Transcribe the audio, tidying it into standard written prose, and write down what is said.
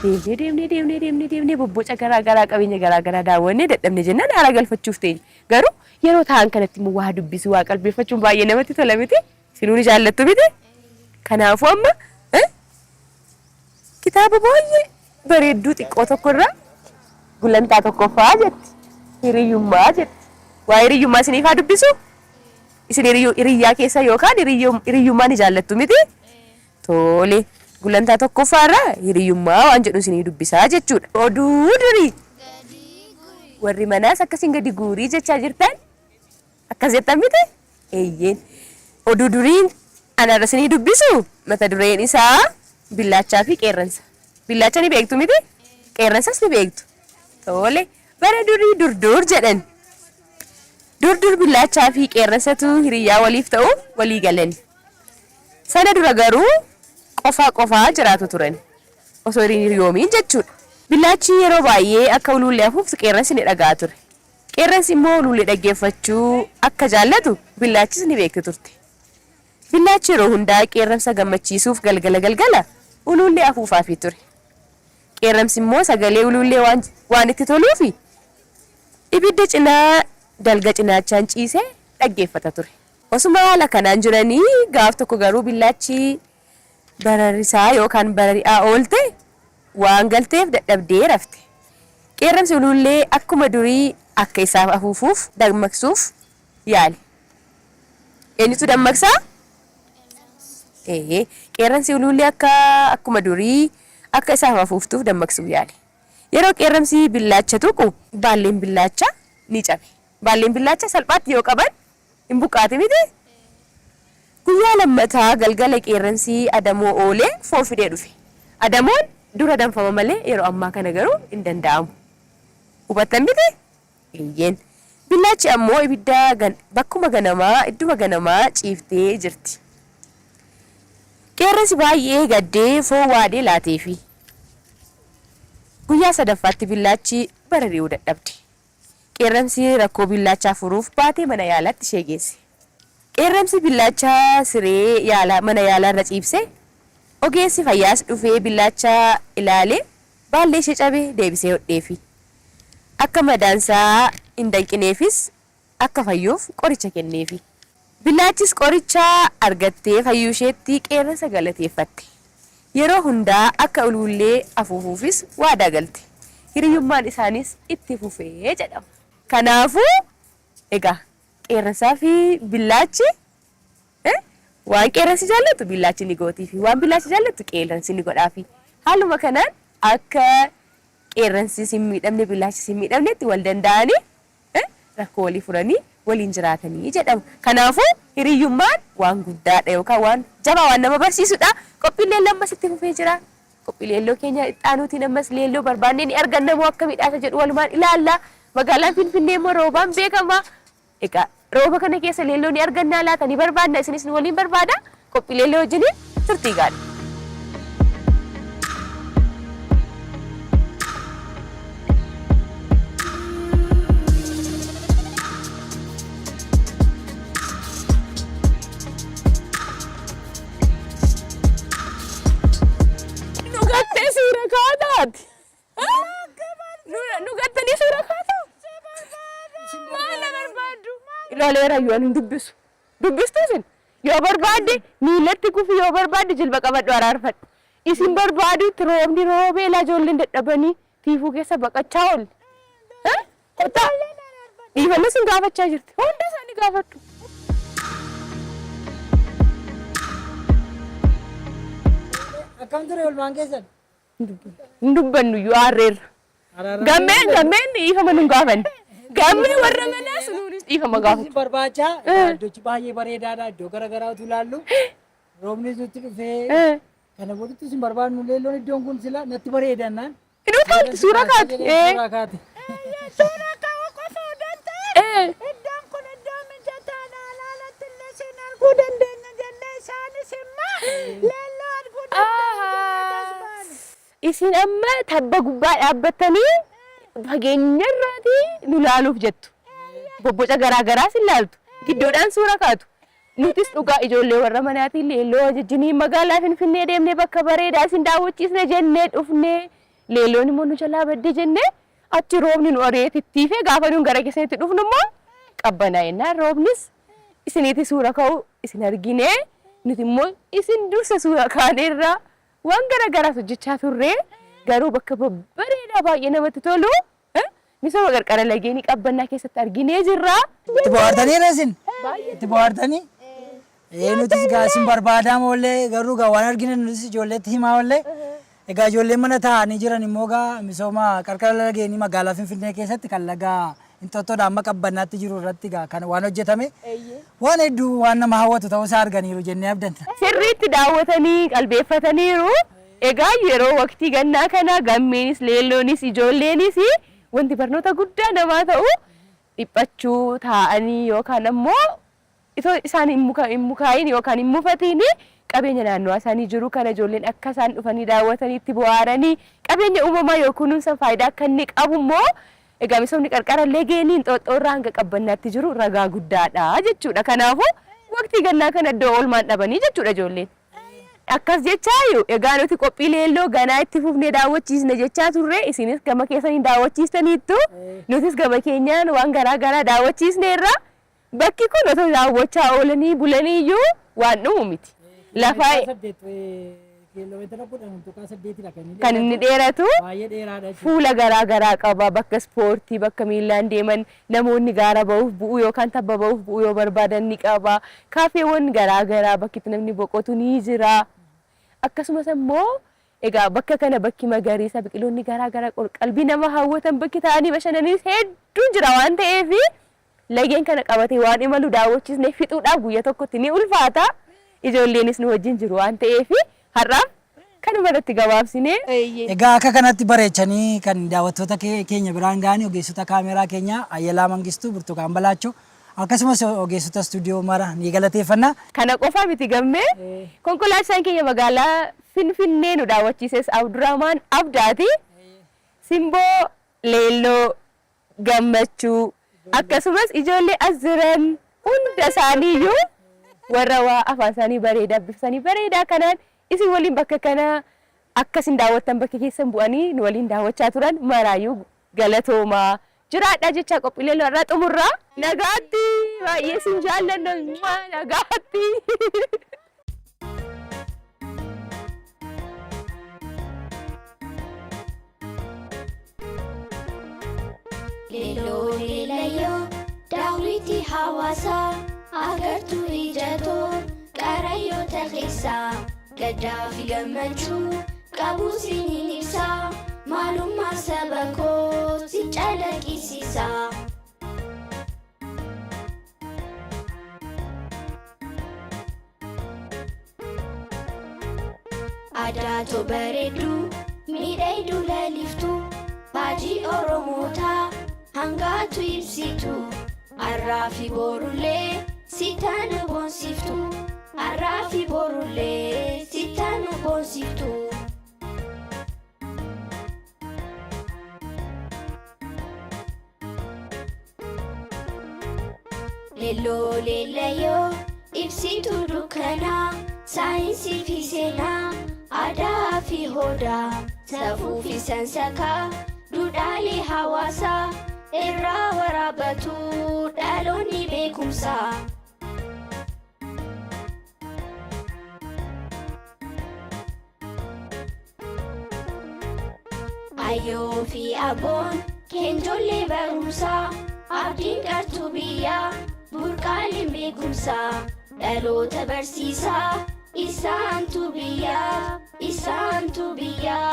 Deemnee deemnee deemnee deemnee deemnee bobboca garaa garaa qabeenya garaa garaa daawwannee dadhabne jennaan haara galfachuuf teenya. Garuu yeroo taa'an kanatti immoo waa dubbisuu waa qalbeeffachuun baay'ee namatti tola miti? Isinuu ni jaallattu miti? Kanaafuu amma kitaaba baay'ee bareedduu xiqqoo tokko irraa gulantaa tokkoffaa jetti. Hiriyyummaa jetti. Waa'ee hiriyyummaa isiniif haa dubbisuu? Isin hiriyyaa keessa yookaan hiriyyummaa ni jaallattu miti? Tole. Gulantaa tokkoffaa irraa hiriyyummaa waan jedhu isinii dubbisaa jechuudha. Oduu durii. Warri manaas akkasiin gadi guurii jechaa jirtan akkas jettan miti? Eeyyeen. Oduu duriin ana irra isinii dubbisu mata dureen isaa billaachaa fi qeerransa. Billaacha ni beektu miti? Qeerransas ni beektu. Tole. Bara durii dur dur jedhan. Dur dur billaachaa fi qeerransatu hiriyyaa waliif ta'uuf walii galan. Sana dura garuu qofaa qofaa jiraatu turan. Osoo hin hiriyoomiin jechuudha. Billaachi yeroo baay'ee akka uluullee afuuftu qeerransi ni dhaga'a ture. Qeerransi immoo uluullee dhaggeeffachuu akka jaallatu billaachis ni beekti turte. Billaachi yeroo hundaa qeerramsa gammachiisuuf galgala galgala uluullee afuufaafii ture. Qeerramsi immoo sagalee uluullee waan waan itti toluufi ibidda cinaa dalga cinaachaan ciisee dhaggeeffata ture. Osuma haala kanaan jiranii gaaf tokko garuu billaachi bararisaa yookaan barari'aa oolte waan galteef dadhabdee rafte. Qeerramsi uluullee akkuma durii akka isaaf afuufuuf dammaqsuuf yaale. Eenyutu dammaqsaa? Ee, qeerransi uluullee akka akkuma durii akka isaaf afuuftuuf dammaqsuuf yaale. Yeroo qeerramsi billaacha tuqu baalleen billaachaa ni cabe. Baalleen billaachaa salphaatti yoo qaban hin buqqaati miti? Guyyaa lammataa galgala qeerransi adamoo oolee foon fidee dhufe. Adamoon dur adamfama malee yeroo ammaa kana garuu hin danda'amu. Hubattan miti? Eeyyeen. Billaachi ammoo ibidda bakkuma ganamaa idduma ganamaa ciiftee jirti. Qeerransi baay'ee gaddee foon waadee laateefi. Guyyaa sadaffaatti billaachi barari'uu dadhabde. Qeerramsi rakkoo billaachaa furuuf baatee mana yaalaatti ishee geesse. Qeerramsi billaacha siree yaalaa mana yaalaa irra ciibse. Ogeessi fayyaas dhufee billaacha ilaalee baallee ishee cabe deebisee hodheefi. Akka madaansaa hin danqineefis akka fayyuuf qoricha kenneefi. Billaachis qoricha argattee fayyuusheetti qeerransa galateeffatte. Yeroo hundaa akka uluullee afuufuufis waadaa galte. Hiriyyummaan isaaniis itti fufe jedhama. Kanaafuu egaa qeerransaa fi billaachi waan qeerransi jaallatu billaachi ni gootiifi, waan billaachi jaallatu qeerransi ni godhaafi. Haaluma kanaan akka qeerransis hin miidhamne billaachis hin miidhamnetti wal danda'anii rakkoo walii furanii waliin jiraatanii jedhama. Kanaafuu hiriyyummaan waan guddaadha yookaan waan jabaa waan nama barsiisudha. Qophiin leelloo ammas itti fufee jira. Qophii leelloo keenya itti aanuutiin ammas leelloo barbaannee ni arganna moo akkamidha isa jedhu walumaan ilaalla. Magaalaan Finfinnee immoo roobaan beekama. Egaa rooba kana keessa leelloo ni argannaa laata ni barbaanna isinis nu waliin barbaada. Qophii leelloo wajjiniin turtii gaarii. Nu gattee suura kaataati. Nu gattanii suura kaataa? Maal na barbaaddu? Ilaaleera iyyuu ani hin dubbisu. Dubbistuu isin? Yoo barbaadde miilatti kufi yoo barbaadde jilba qabadhu araarfadhu. Isin barbaadutti roobni roobee ilaa ijoolleen dadhabanii tiifuu keessa baqachaa oolle. Kottaa dhiifama isin gaafachaa jirti. Hunda isaanii gaafadhu. Akkam ture olmaan keessan? Hin dubbannu iyyuu aarreerra. Gammeen gammeen dhiifama nun gaafanne. Gammee warra manaas nuunis dhiifama gaafatu. Isin barbaacha iddochi baay'ee bareedaadha. Iddoo gara garaa utuu ilaallu roobni nutti dhufee kana boodatti isin barbaadnu leelloon iddoon kun sila natti bareedannaan. Inuu taati suuraa kaati. Suuraa kaati. Suuraa ka'uu qofa odoo hin ta'in iddoon kun iddoo mijataadha alaalatti illee isin arguu dandeenya jennee isaanis immoo leelloo arguu danda'u jennee as baane. Isin amma tabba gubbaa dhaabbattanii fageenya irraatii nu laaluuf jettu. Bobboca garaa garaas hin laaltu. Gidduudhaan suura kaatu. Nutis dhugaa ijoollee warra manaatiin leelloo wajjiniin magaalaa Finfinnee deemnee bakka bareedaa isin daawwachiisna jennee dhufnee. Leelloon immoo nu jalaa badde jennee achi roobni nu ari'ee tittiifee gaafa nuun gara keessanitti dhufnu immoo qabbanaa'ennaan roobnis isiniiti suura ka'u isin arginee nuti immoo isin dursa suura kaaneerra waan gara garaas hojjechaa turre garuu bakka babbareedaa baay'ee namatti tolu misooma qarqara lageenii qabbannaa keessatti arginee jirra. Itti bohaartaniira isin? Itti bohaartanii? Ee nutis gaa isin barbaadaa oollee garuu gaa waan argine nutis ijoolleetti himaa oollee. Egaa ijoolleen mana taa'anii jiran immoo gaa misooma qarqara lageenii magaalaa Finfinnee keessatti kan laga Inxooxxoodha amma qabbannaatti jiru irratti gaa kan waan hojjetame waan hedduu waan nama hawwatu ta'uu isaa arganiiru jennee abdanna. Sirriitti daawwatanii qalbeeffataniiru. Egaa yeroo waqtii gannaa kana gammeenis leelloonis ijoolleenis wanti barnoota guddaa namaa ta'u dhiphachuu taa'anii yookaan ammoo itoo isaan hin mukaayin yookaan hin mufatiin qabeenya naannoo isaanii jiru kana ijoolleen akka isaan dhufanii daawwatanii itti bohaaranii qabeenya uumamaa yoo kunuunsan faayidaa akka inni qabu immoo egaa misoomni qarqara lageenii Inxooxxoo irraa hanga qabbannaatti jiru ragaa guddaadha jechuudha. Kanaafuu waqtii gannaa kana iddoo oolmaan dhabanii jechuudha ijoolleen. Akkas jechaayu egaa nuti qophii leelloo ganaa itti fufnee daawwachiisne jechaa turre isinis gama keessaniin daawwachiistaniittu nutis gama keenyaan waan garaa garaa daawwachiisneerra. Bakki kun otoo daawwachaa oolanii bulanii iyyuu waan dhumu miti. Lafa Kiiloomeetira 10.8dha kan inni dheeratu. Baay'ee dheeraadha jechuudha. Fuula garaa garaa qaba. Bakka ispoortii, bakka miillaan deeman namoonni gaara ba'uuf bu'uu yookaan tabba ba'uuf bu'uu yoo barbaadan ni qaba. Kaafeewwan garaa garaa bakki itti namni boqotu ni jira. Akkasumas immoo egaa bakka kana bakki magariisa biqiloonni garaa garaa qalbii nama hawwatan bakki ta'anii bashannananis hedduun jira waan ta'eef lageen kana qabatee waan imalu daawwachiisnee fixuudhaaf guyyaa tokkotti ni ulfaata. Ijoolleenis nu wajjin jiru waan ta'eef har'aaf kanuma irratti gabaabsinee. Egaa akka kanatti bareechanii kan daawwattoota keenya biraan ga'anii ogeessota kaameraa keenyaa Ayyalaa Mangistuu, Burtukaan Balaachoo akkasumas ogeessota istuudiyoo mara ni galateeffanna. Kana qofa miti gammee konkolaachisaan keenya magaalaa Finfinnee nu daawwachiises Abdurrahmaan Abdaati. Simboo Leelloo Gammachuu akkasumas ijoollee as jiran hunda isaaniiyyuu warra waa afaan isaanii bareedaa bifa isaanii bareedaa kanaan isin waliin bakka kana akkasin daawwattan bakka keessan bu'anii nu waliin daawwachaa turan maraayyuu galatoomaa jiraadhaa jechaa qophiilee irraa xumurraa. Nagaatti baay'ee isin jaallanna nagaatti. Leelloo leelayyoo daawwitii hawaasaa agartuu ijatoo qarayyoota keessaa gaddaa fi gammachuu qabu siniin ibsaa maalummaa saba koo si calaqqisiisa. Adaatoo bareedduu miidhagduu laliftuu baajii Oromootaa hangaatu ibsitu har'aa fi borullee sitaan boonsiftu har'aa fi borullee sitaan boonsiftu. Leelloo leellayyoo ibsituu dukkanaa saayinsii fi seenaa aadaa fi hodaa safuu fi sansakaa duudhaalee hawaasaa irraa waraabatu dhaloonni beekumsaa. Ayyoo fi abboon keenjollee barumsaa abdiin qartuu biyyaa burqaaleen beekumsaa dhaloota barsiisaa isaantu biyyaa isaantu biyyaa.